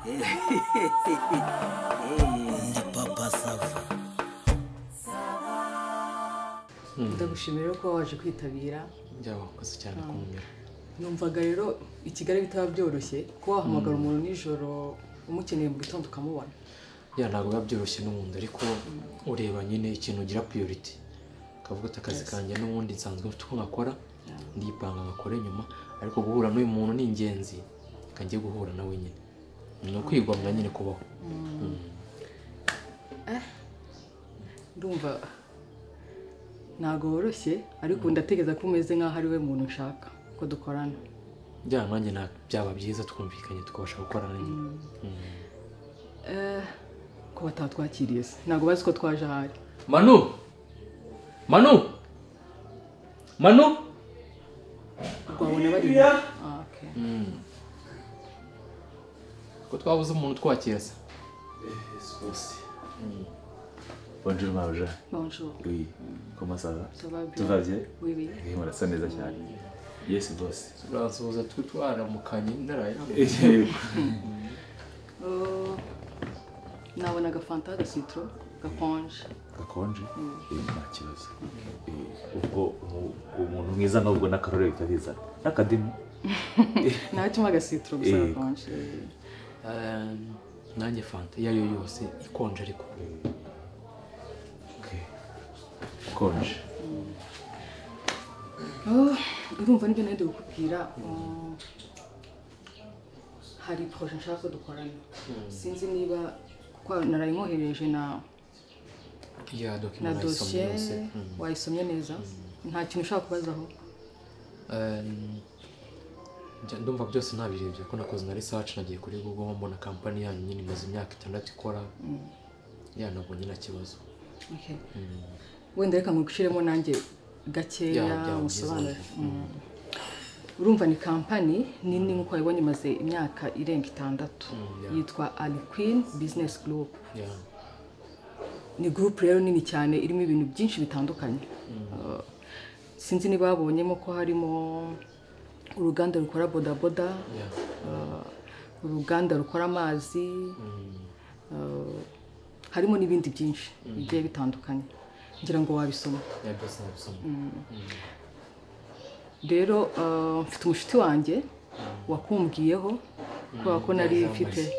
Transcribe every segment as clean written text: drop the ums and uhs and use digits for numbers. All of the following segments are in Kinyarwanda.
Ndi Papa Sava. Ndagushimira rero ko waje kwitabira. Wakoze cyane kumumira. Numvaga rero i Kigali bitaba byoroshye ko wahamagara umuntu nijoro umukeneye mu gitondo ukamubona. Ya, ntabwo biba byoroshye n'ubundi, ariko ureba nyine ikintu ugira priority, ukavuga uti akazi kanjye n'ubundi nsanzwe mfite uko ngakora, ndipanga ngakore nyuma, ariko guhura n'uyu muntu ni ingenzi, reka njye guhura nawe nyine, ni ukwigomwa nyine kubaho. Ndumva ntabwo woroshye, ariko ndatekereza ko umeze nk'aho ari we muntu nshaka ko dukorana. Ya, nanjye byaba byiza twumvikanye tukabasha gukorana nyine. Ko batatwakiriye se, ntabwo bazi ko twaje ahari. Manu! Manu! Manu! Rwabona bari. Ah, okay. Ko twabuze umuntu twakira se. Boss. Bonjour Mabuja. Bonjour. Oui. Comment ça va? Ça va bien. Tout va bien? Oui, oui. Eh, murasa neza cyane. Yes, boss. Turansuhuza twaramukanye ndaraye. Nabonaga fanta de citron gakonje. Gakonje? Nta kibazo. Ubwo umuntu mwiza nubwo n'akarore bitariza. N'akadimu. Ntacyo agasitro gusa gakonje. Nanjye fanta iyo ariyo yose ikonje ariko. Okay. Konje. Urumva nibyo nari kukubwira. Hari projet nshaka ko dukorana. Sinzi niba kuko narayimwohereje na ya document na dossier wayisomye neza, nta kintu ushaka kubazaho? Ndumva byose nabirebye ko nakoze na research, nagiye kuri Google mbona company yanyu nyine imaze imyaka 6 ikora. Ya, nabonye nta kibazo. Okay. Wenda reka ngushiremo nanjye gakeya musobanure. Urumva ni company nini nkuko wayibonye imaze imyaka irenga 6. Yitwa Ali Queen Business Group. Ni group rero nini cyane irimo ibintu byinshi bitandukanye. Sinzi niba babonyemo ko harimo uruganda rukora bodaboda, uruganda rukora amazi, harimo n'ibindi byinshi bigiye bitandukanye. Ngira ngo wabisoma. Rero mfite umushuti wanjye wakumbwiyeho kubera ko nari mfite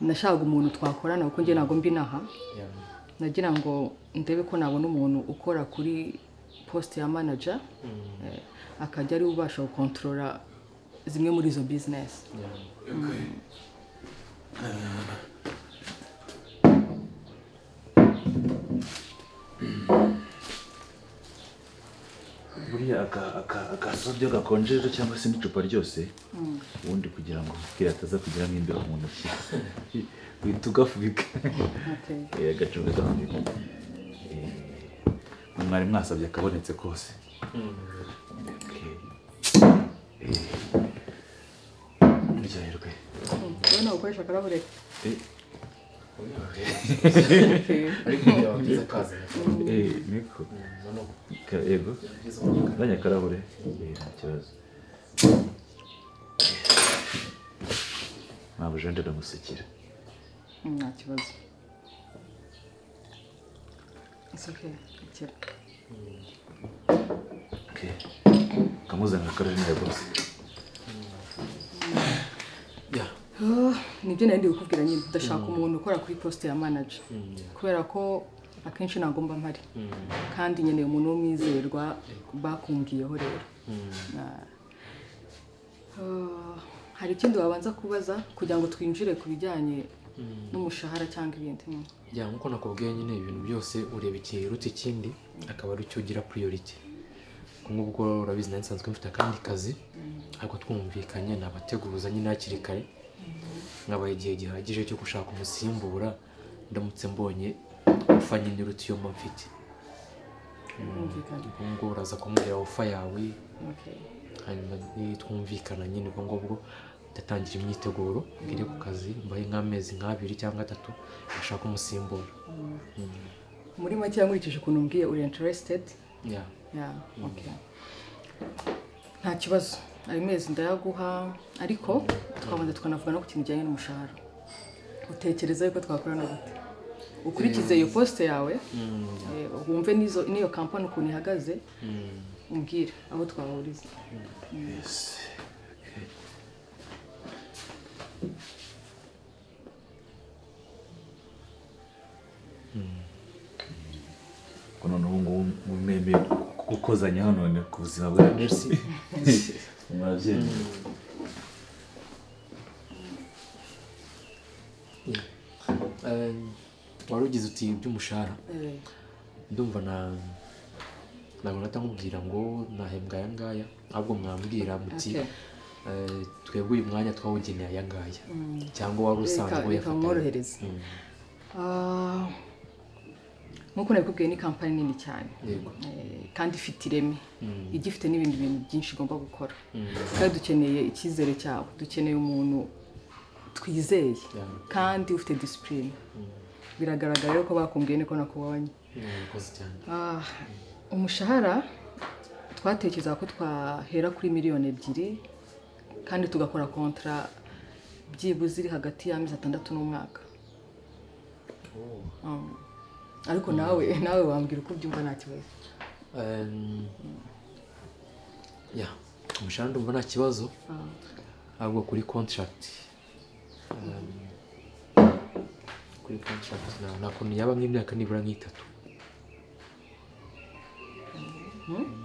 nashaka umuntu twakorana kuko njye ntabwo mbinaha. Nagira ngo ndebe ko nabona umuntu ukora kuri poste ya manager, akajya ari ubasha gukontorora zimwe muri izo business. Buriya akasobyo gakonjeje cyangwa se n'icupa ryose, ubundi kugira ngo kirataza kugira nk'imbeho mu ntoki uhita ugafubika. Agacupa gafubika. Mwari mwasabye akabonetse kose. Muryoherwe. Wowe ukoresha akarahure? Ariko byaba byiza kaza. Niko. Yego. Nanya akarahure. Nta kibazo. Mabuja ndamusukira. Nta kibazo. It's okay. Akira. Okay. Kamuzana akarahure nawe boss. Nibyo nari ndi kukubwira nyine, ndashaka umuntu ukora kuri poste ya manager. Kubera ko akenshi nagomba mpari. Kandi nkeneye umuntu w'umwizerwa bakumbwiyeho rero. Hari ikindi wabanza kubaza kugira ngo twinjire ku bijyanye n'umushahara cyangwa ibindi? Ya, nkuko nakubwiye nyine ibintu byose ureba ikiruta ikindi akaba ari cyo ugira priority. Nk'ubwo urabizi nari nsanzwe mfite akandi kazi, ariko twumvikanye nabateguza nyine hakiri kare, nkabaye igihe gihagije cyo gushaka umusimbura ndamutse mbonye ufa nyine uruta iyo mba mfite. Ubwo uraza kumbwira ofa yawe, hanyuma nitwumvikana nyine ubwo ngubwo ndatangira imyiteguro ngire ku kazi mbaye nk'amezi nk'abiri cyangwa 3 ashaka umusimbura. Muri make nkurikije ukuntu umbwiye uri interested? Yeah. Yeah, okay. Nta kibazo. Ayo mezi ndayaguha, ariko twabanza tukanavuga no ku kintu kijyanye n'umushahara. Utekereza yuko twakorana gute? Ukurikize iyo poste yawe, wumve n'iyo kampani ukuntu ihagaze, umbwire aho twahuriza. Yes. Okay. Kono n'ubu ngubu mwemeye gukozanya hano none ku buzima bwacu. Merci. Murabyemeye. Wari ugize uti iby'umushahara. Ndumva ntabwo nahita nkubwira ngo nahembwa aya ngaya, ahubwo mwambwira muti twebwe uyu mwanya twawugeneye aya ngaya, cyangwa wari usanzwe uyafata. Reka mworohereze. Nk'uko nabikubwiye ni kampani nini cyane kandi ifite ireme, igifite n'ibindi bintu byinshi igomba gukora, kandi dukeneye icyizere cyawe, dukeneye umuntu twizeye kandi ufite discipline. Biragaragara rero ko bakumbwiye niko nakubonye. Umushahara twatekereza ko twahera kuri 2 miliyoni kandi tugakora kontra byibuze iri hagati y'amezi 6 n'umwaka. Ariko nawe wambwira uko ubyumva nta kibazo. Ya, umushahara ndumva nta kibazo, ahubwo kuri contract nta kuntu yaba nk'imyaka nibura nk'itatu.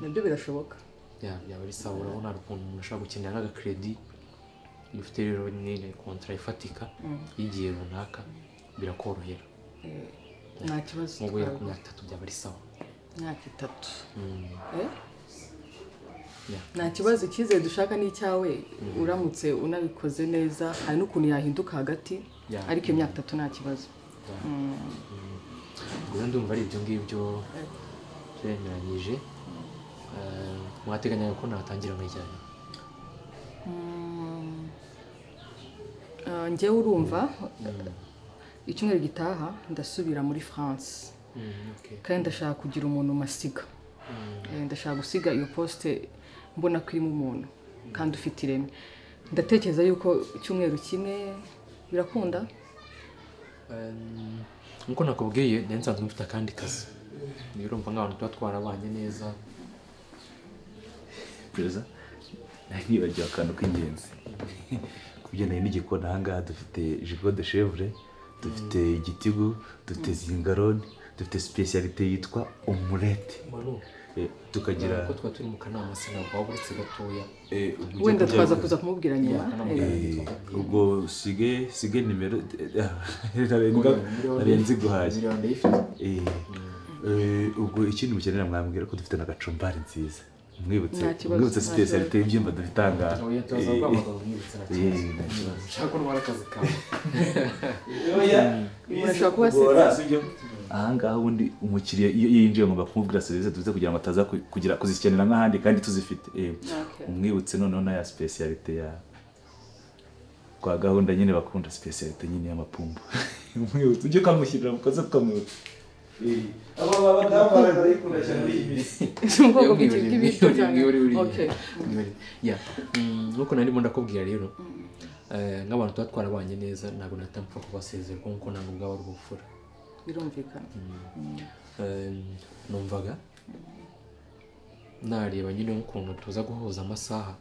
Nabyo birashoboka. Yaba ari sawa. Urabona hari ukuntu umuntu ashobora gukenera nk'agakredi, iyo ufite rero nyine kontra ifatika y'igihe runaka birakorohera. Nta kibazo. Nko guhera ku myaka 3 byaba ari sawa. Imyaka 3. Nta kibazo, icyizere dushaka ni icyawe. Uramutse unabikoze neza hari n'ukuntu yahinduka hagati, ariko iyo myaka 3 nta kibazo. Ubwo ndumva ari ibyo ngibyo turemeranyije. Mwateganyaga ko natangira nkajyana? Njyewe urumva icyumweru gitaha ndasubira muri France, kandi ndashaka kugira umuntu masiga. Ndashaka gusiga iyo poste mbona ko irimo umuntu kandi ufite ireme. Ndatekereza yuko icyumweru kimwe birakunda. Nkuko nakubwiye nari nsanzwe mfite akandi kazi, niyo urumva nk'abantu tuba twarabanye neza. Perezida, nibagiwe akantu k'ingenzi ku bigendanye n'igikoni. Aha ngaha dufite jigo de chèvre, dufite igitigu, dufite zingarone, dufite spécialité yitwa omelette, tukagira ko twa turi mu kanama sinabwo uretse gatoya. Wenda twaza kuza kumubwira nyuma. Ubwo sige nimero narenze guhaye. Ubwo ikindi mukenera mwambwira ko dufite n'agacumbari nziza. Mwibutse spécialité y'ibyumba dufite aha ngaha. Aha ngaha ubundi umukiriya iyo yinjiye ngomba kumubwira serivisi dufite kugira ngo ataza kugira kuzikenera nk'ahandi kandi tuzifite. Umwibutse noneho na ya spécialité ya kwa gahunda nyine bakunda spécialité nyine y'amapumbu. Umwibutse ujye ukamushyirira mukaza ukamwibutsa. Aba badamu barayikunda cyane muri iyi minsi. Ubwoko bw'ibiryo cyane. Okay. Nkuko narimo ndakubwira rero, nk'abantu tuba twarabanye neza ntabwo nahita mpfa kubasezera kuko ntabwo bwaba ari ubupfura. Birumvikana. Numvaga nareba nyine nk'ukuntu tuza guhuza amasaha,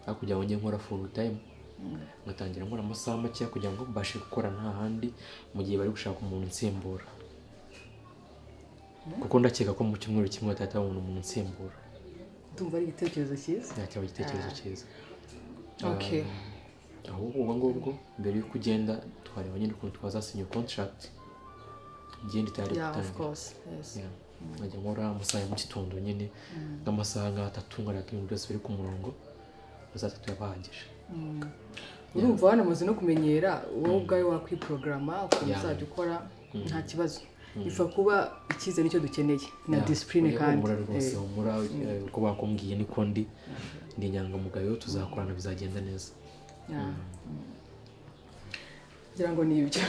aho kugira ngo njye nkora full time ngatangira nkora amasaha make kugira ngo mbashe gukora nta handi mu gihe bari gushaka umuntu nsimbura. Kuko ndakeka ko mu cyumweru kimwe batahita babona umuntu nsimbura. Ndumva ari igitekerezo cyiza. Cyaba igitekerezo cyiza. Okay. Ahubwo ubwo ngubwo mbere y'uko ugenda twareba nyine ukuntu twazasinya contract igenda itari gutangira. Of course. Yes. Nkajya nkora amasaha ya mu gitondo nyine nk'amasaha nka 3 nkareba ko ibintu byose biri ku murongo, amasaha 3 yabahagije. Urumva wanamaze no kumenyera wowe ubwawe wakwiprograma ukuntu uzajya ukora nta kibazo. Ifa kuba icyizere nicyo dukeneye na discipline kandi. Rwose humura uko bakumbwiye niko ndi inyangamugayo, tuzakorana bizagenda neza. Ngira ngo ni ibyo.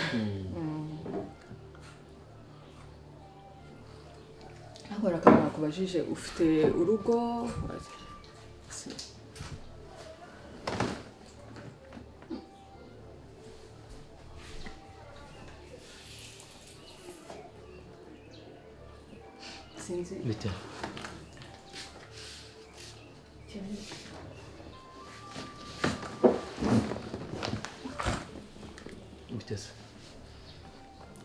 Ahora akantu nakubajije, ufite urugo? Sinzi. Bite. Bite se.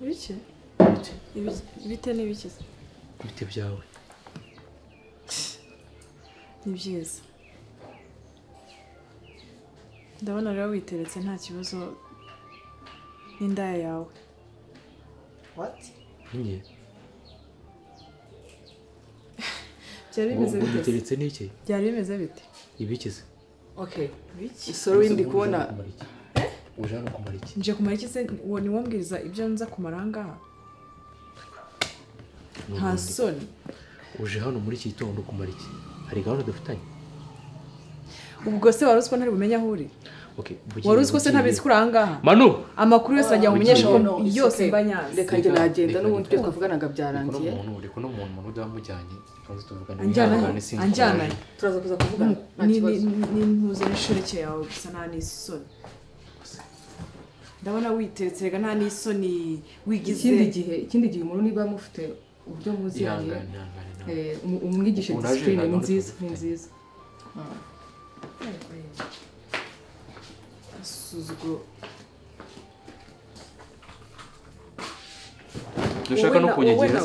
Ibiki? Bite. Bite n'ibiki se? Bite byawe. Ni byiza. Ndabona rero witeretse nta kibazo n'indaya yawe. What? Nye. Byari bimeze bite? Witeretse n'iki? Byari bimeze bite? Ibiki se? Okay. Sorry ndi kubona. Uje hano kumara iki? Nje kumara iki se? Uwo ni wombwiriza ibyo nza kumara ngaha? Nta soni. Uje hano muri iki gitondo kumara iki? Hari gahunda dufitanye? Ubwo se wari uzi ko ntari bumenye aho uri? Okay, wari uzi ko se ntabizi kuri aha ngaha? Manu! Amakuru yose ajya mumenyesha ko yose mba nyazi. Reka njye nagenda n'ubundi ibyo twavuganaga byarangiye. Reka n'umuntu Manu udamujyanye tubanze tuvugane. Anjyana. Turaza kuza kuvugana. Nta kibazo. Ni ntuze n'ishoreke yawe gusa nta n'isoni. Ndabona witeretse rega nta n'isoni wigize. Ikindi gihe umuntu niba mufite uburyo muziranye umwigishe discipline ni nziza, ni nziza. Suzuguro. Dushaka no kunyegera.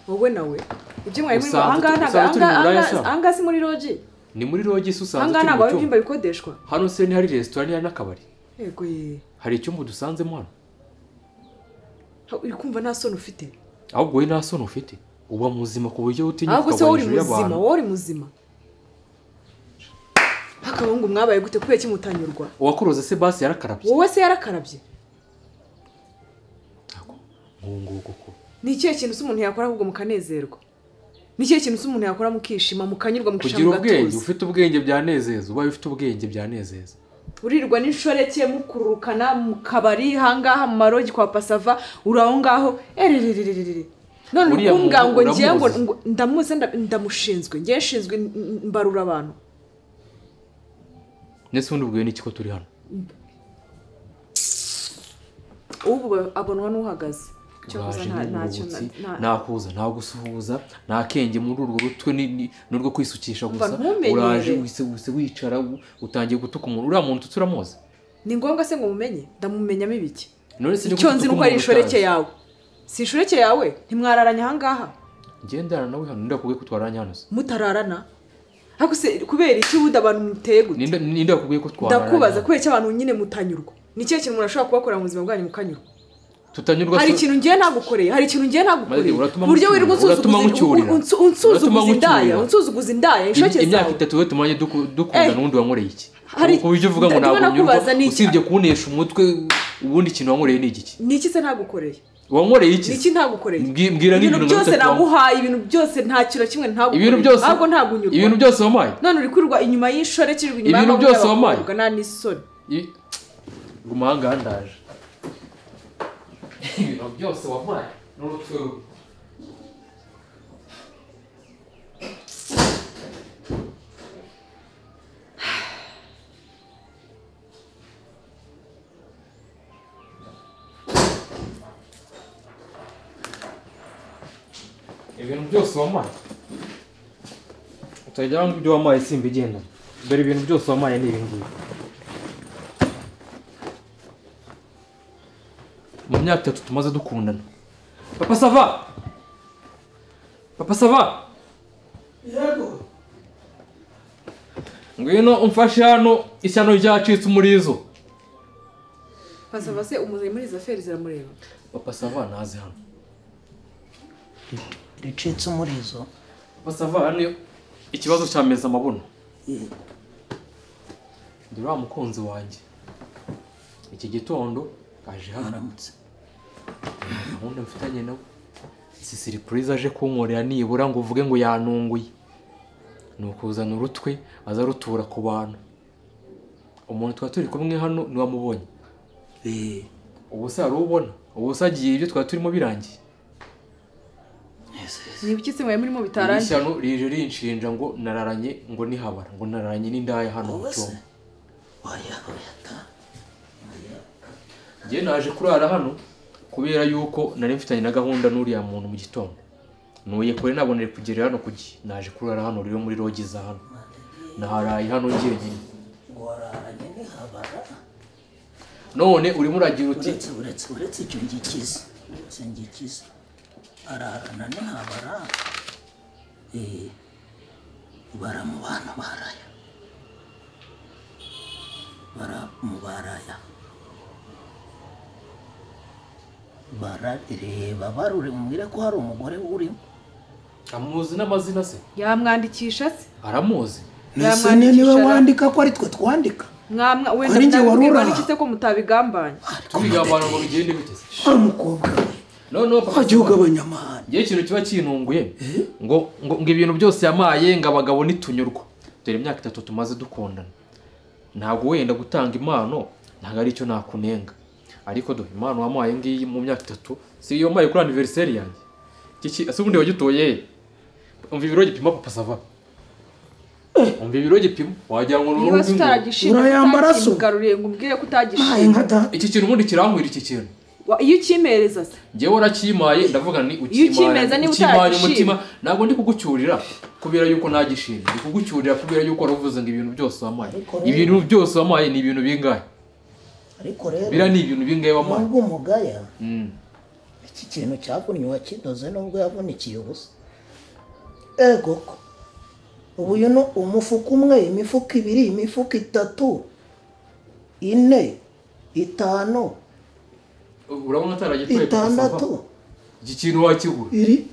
Wowe nawe. Ibyo mwari muri ahangaha si muri loji. Ni muri loji se usanzwe turi. Ahangaha ntabwo ibyumba bikodeshwa. Hano se ni hari restaurant ni n'akabari. Yego ye. Hari icyumba dusanzemo hano. Uri kumva nta soni ufite? Ahubwo wowe nta soni ufite. Uba muzima ku buryo utinya ukaba hejuru y'abantu. Ahubwo se wowe uri muzima. Akabungu mwabaye gute kubera kimutanyurwa? Uwakuroze se basi yarakarabye. Wowe se yarakarabye? Ako ngungu koko. Ni ikihe kintu se umuntu yakora ahubwo mukanezerwa? Ni ikihe kintu se umuntu yakora mukishima mukanyurwa mukishima mugatuza? Kugira ubwenge, ufite ubwenge byanezeza, ubaye ufite ubwenge byanezeza. Urirwa n'inshoreke mukururukana mu kabari hangaha mu marogi kwa Pasava uraho ngaho ererererere. None ukumbwa ngo ngiye ngo ndamuze ndamushinzwe, ngiye nshinzwe mbarura abantu. Nese ubundi ubwiwe n'iki ko turi hano? Ubu abonwa n'uhagaze. Nakuza nta gusuhuza nta kenge muri urwo rutwe n'urwo kwisukisha gusa uraje wise wicara utangiye gutuka umuntu uriya muntu tuturamuzi. Ni ngombwa se ngo mumenye? Ndamumenyamo ibiki? Icyo nzi nuko ari inshoreke yawe. Si inshoreke yawe ntimwararanye aha ngaha? Ngendana nawe hano ndakubwiye ko twararanye hano se. Mutararana? Ariko se kubera iki ubundi abantu muteye gute? Ninde yakubwiye ko twararanye? Ndakubaza kubera iki abantu nyine mutanyurwa? Ni ikihe kintu umuntu ashobora kubakora mu buzima bwanyu mukanyurwa? Tutanyurwa. Hari ikintu ngiye nagukoreye, hari ikintu ngiye nagukoreye. Uburyo wirirwa unsuzuguza indaya, unsuzuguza indaya, inshoreke zawe. Imyaka itatu we tumanye dukundana n'undi wankoreye iki? Ku buryo uvuga ngo ntabwo nyurwa usibye kunesha umutwe ubundi ikintu wankoreye ni igiki? Ni iki se ntagukoreye? Wankoreye iki? Iki ntagukoreye. Mbwira n'ibintu byose naguhaye, ibintu byose nta kintu kimwe ntagukoreye. Ahubwo ntagunyurwa. Ibintu byose wampaye. None uri kwirwa inyuma y'inshoreke uri inyuma y'ibintu byose wampaye. Nta n'isoni. Guma ahangaha ndaje. Ibintu byose wampaye n'urutwe. Ibintu byose wampaye utagira ngo ibyo wampaye simbigendana. Dore ibintu byose wampaye ni ibi ngibi. Mu myaka itatu tumaze dukundana. Papa Sava! Papa Sava! Yego. Ngwino umfashe hano ishyano ryacitse umurizo. Papa Sava se umuzanye muri izo affaires ziramureba? Papa Sava naze hano. Ricitse umurizo. Papa Sava hano ikibazo cyameza amabuno. Ndura mukunzi wanjye. Iki gitondo aje hano aramutse. Gahunda mfitanye nawe. Si surprise aje kunkorera nibura ngo uvuge ngo yanunguye. Ni ukuzana urutwe aza rutura ku bantu. Umuntu twa turi kumwe hano ni wamubonye. Ubu se arubona. Ubu se agiye ibyo twa turimo birangiye. Ni ibiki se mwe murimo bitarangiye? Ishyano rije rinshinja ngo nararanye ngo nihabara ngo nararanye n'indaya hano mu cyumba. Oya oya ta. Njye naje kurara hano ku Kubera yuko nari mfitanye na gahunda n'uriya muntu mu gitondo. Nuye kure nabonere kugera hano kugi. Naje kurara hano rero muri rogi za hano. Naharaye hano njyenyine. Wararanye n'ihabara. None urimo uragira uti uretse icyo ngikiza. Uretse ngikiza. Ararana n'ihabara. Bara mu bantu baraya. Bara mu baraya. Barareba barure mubwire ko hari umugore urimo. Amuzi n'amazina se? Yamwandikisha se? Aramuzi. Nese niwe wandika ko ari twe twandika. Mwamwa wenda ndabwira ko mutabigambanye. Tubigambana ngo bigende bite se? Umukobwa. No papa. Agiye ugabanya amahane. Ngiye ikintu kiba kintunguye ngo ngo ibintu byose yamaye ngo abagabo nitunyurwa. Dore imyaka 3 tumaze dukundana. Ntabwo wenda gutanga impano ntabwo ari cyo nakunenga. Ariko do impano wamuhaye ngiyi mu myaka 3 si iyo maye kuri anniversaire yanjye. Iki ase ubundi wagitoye. Umva ibiro gipima papa sava. Umva ibiro gipima wagira ngo niba utaragishimye urayambara so ugaruriye ngo umbwire ko utagishimye. Iki kintu ubundi kirankwira iki kintu. Iyo ukimereza se? Ngewe urakimaye ndavuga ni ukimaye. Ukimaye umutima ntabwo ndi kugucyurira kubera yuko nagishimye. Ndi kugucyurira kubera yuko waravuze ngo ibintu byose wamaye. Ibintu byose wamaye ni ibintu bingahe? Ariko rero bira ni ibintu bingahe wamaye? Nubwo umugaya. Iki kintu cyavunnye wakidoze nubwo yavunikiye ubusa. Ego ko. Ubu yuno umufuka umwe, imifuka ibiri, imifuka 3, 4, 5. Urabona ataragitoye 6. Iki kintu wakigura. Iri.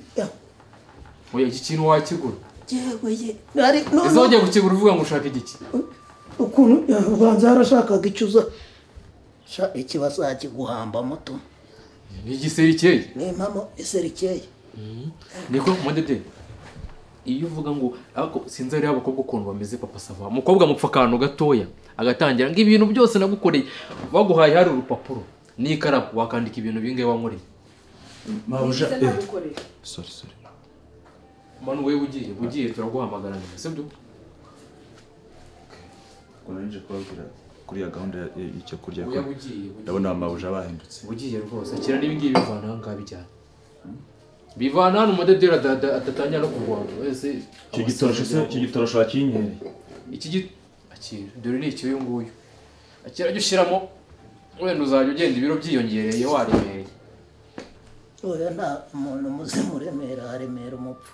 Oya iki kintu wakigura. Yewe ye. Ari no. Ese ugiye kukigura uvuga ngo ushaka igiki? Ukuntu ubanza yarashakaga icuza. Sha iki bazakiguhamba muto. Ni igiserikeye. Ni impamo iserikeye. Niko mudede. Iyo uvuga ngo ariko sinzi ari abakobwa ukuntu bameze papa sava. Umukobwa mupfa akantu gatoya agatangira ngo ibintu byose nagukoreye baguhaye hari urupapuro n'ikaramu wakandika ibintu bingahe wankoreye. Mabuja sorry. Manu wewe ugiye turaguhamagara nyuma sibyo? Kuranije kubabwira kuri ya gahunda y'icyo kurya ko ndabona mabuja bahindutse. Ugiye rwose akira n'ibi ngibi bivana aha ngaha bijyana. Bivana hano umudederi adatangira no kurwana wese. Icyo gitorosho wakinyereye. Iki akira dore ni iki uyu nguyu. Akira jya ushyiramo wenda uzajya ugenda ibiro byiyongereye waremereye. Oya nta muntu muzima uremera aremera umupfu.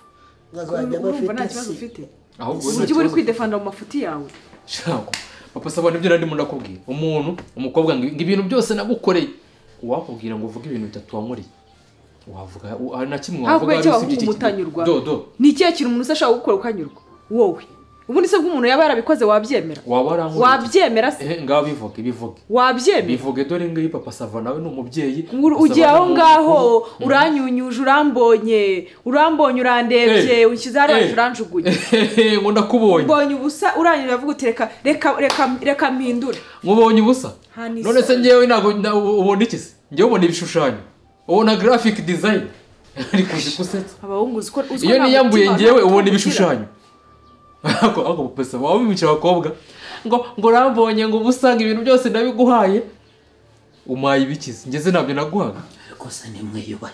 Bazajya bafite ahubwo ujye uri kwidefanda mu mafuti yawe. Shako papa sabana ibyo nandi ndakubwira. Umuntu umukobwa ngo ibintu byose nagukoreye uwakubwira ngo uvuge ibintu bitatu wankoreye. Wavuga na kimwe wavuga ari usibye iki mutanyurwa. Ni ikihe kintu umuntu ashaka gukora ukanyurwa wowe? Ubundi se bw'umuntu yaba yarabikoze wabyemera? Wabyemera se? Ngaho bivuge. Wabyemera? Bivuge dore ngiyi papa sava nawe ni umubyeyi. Ugiye aho ngaho uranyunyuje urambonye urandebye unshyize hariya uranjugunye. Ngo ndakubonye. Mbonye ubusa uranyura avuga uti reka reka reka reka mpindure. Mubonye ubusa? None se ngewe ntabwo ubona iki se? Ngewe ubona ibishushanyo. Ubona graphic design. Ariko uzikusetsa. Abahungu uziko iyo niyambuye ngewe ubona ibishushanyo. Ako pesa wawe bicara abakobwa ngo rambonye ngo ubusanga ibintu byose ndabiguhaye umaye ibikize ngeze ntabyo naguhaga. Ariko se nimwiyubaye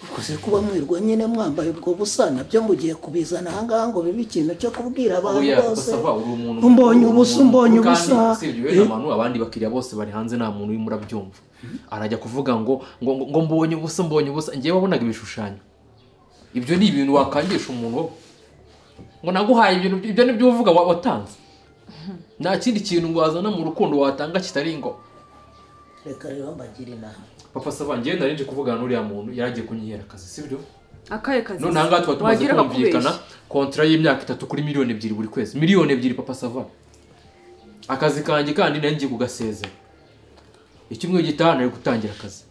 ubwo se kuba mwirwa nyine mwambaye ubwo busa nabyo mugiye kubizana aha ngaha ngo bibe ikintu cyo kubwira abantu bose. Mbonye ubusa mbonye ubusa. Sibyo abantu abandi bakiriya bose bari hanze nta muntu urimo urabyumva arajya kuvuga ngo ngo mbonye ubusa mbonye ubusa ngewe wabonaga ibishushanyo. Ibyo ni ibintu wakangisha umuntu ngo naguhaye ibintu ibyo nibyo uvuga watanze. Nta kindi kintu ngo wazana mu rukundo watanga kitari ngo reka rero mbagira inama. Papa sava ngewe narinje kuvugana n'uriya muntu yaragiye kunyihera akazi sibyo? Akaye kazi. None aha ngaha tuba tumaze kumvikana kontra y'imyaka 3 kuri miliyoni 2 buri kwezi. Miliyoni 2 papa sava. Akazi kanjye kandi nari ngiye kugasezera. Icyumweru gitaha nari gutangira akazi.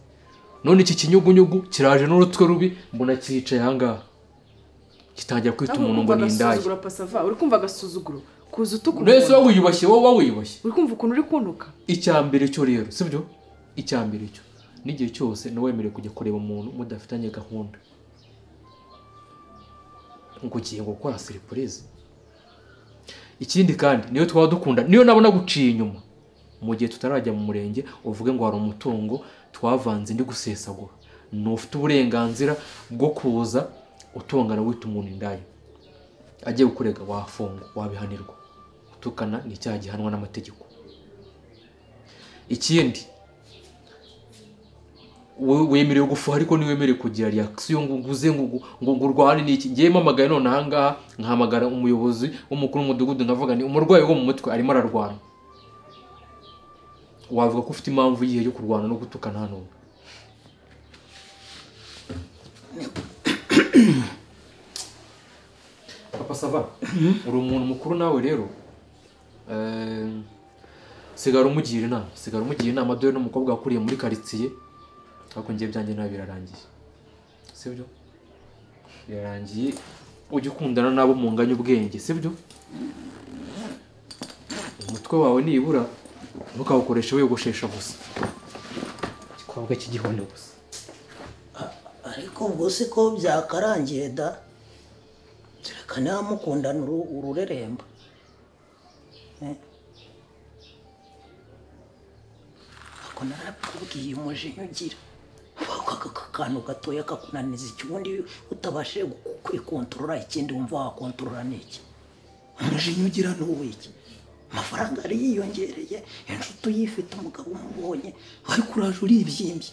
None iki kinyugunyugu kiraje n'urutwe rubi mbona cyicaye aha ngaha. Kitangira kwita umuntu ngo ni indaya. Uri kumva agasuzuguro kuza utuka. Nese wowe wiyubashye wowe wiyubashye. Uri kumva ukuntu uri kuntuka. Icyambere cyo rero sibyo? Icyambere cyo n'igihe cyose ntiwemerewe kujya kureba umuntu mudafitanye gahunda. Ngo ugiye gukora surprise. Ikindi kandi niyo twaba dukunda niyo nabona guciye inyuma mu gihe tutarajya mu murenge uvuge ngo hari umutungo Twavanze ndi gusesagura. Ntufite uburenganzira bwo kuza utongana wita umuntu indaya. Agiye kukurega wafungwa, wabihanirwa. Gutukana ni icyaha gihanwa n'amategeko. Ikindi wemerewe gufuha ariko ntiwemerewe kugira reaction ngo nguze ngo urwane n'iki. Ngiye mpamagaye none aha ngaha nkahamagara umuyobozi w'umukuru w'umudugudu nkavuga ni umurwayi wo mu mutwe arimo ararwana. Wavuga ko ufite impamvu yihe yo kurwana no gutukana hano? Papa Sava, uri umuntu mukuru nawe rero. Sigara umugira inama, sigara umugira inama dore n'umukobwa wakuriye muri quartier. Ariko ngiye byanjye nawe birarangiye. Sibyo? Birarangiye. Ujye ukundana nabo munganya ubwenge, sibyo? Umutwe wawe nibura ntukawukoreshe wiyogoshesha gusa. Igikobwa cy'igihone gusa. Ariko ubwo siko byakarangiye da. Reka namukundana urureremba. Ako narakubwiye umujinya ugira. Akantu gatoya kakunaniza ikibundi utabashe kwikontorora, ikindi wumva wakontorora niki? Umujinya ugira n'uwiki? Amafaranga yari yiyongereye, inshuti uyifite, umugabo umubonye, ariko uraje uribyimbye.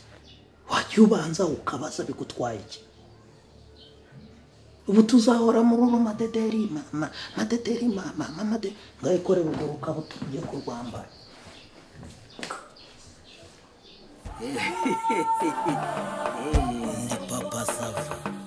Wajya ubanza ukabaza bigutwaye iki? Ubu tuzahora muri uru madederi mama, madederi mama, mama de ngayikorera urwo rukaba tugiye kurwambara. Ndi Papa Sava.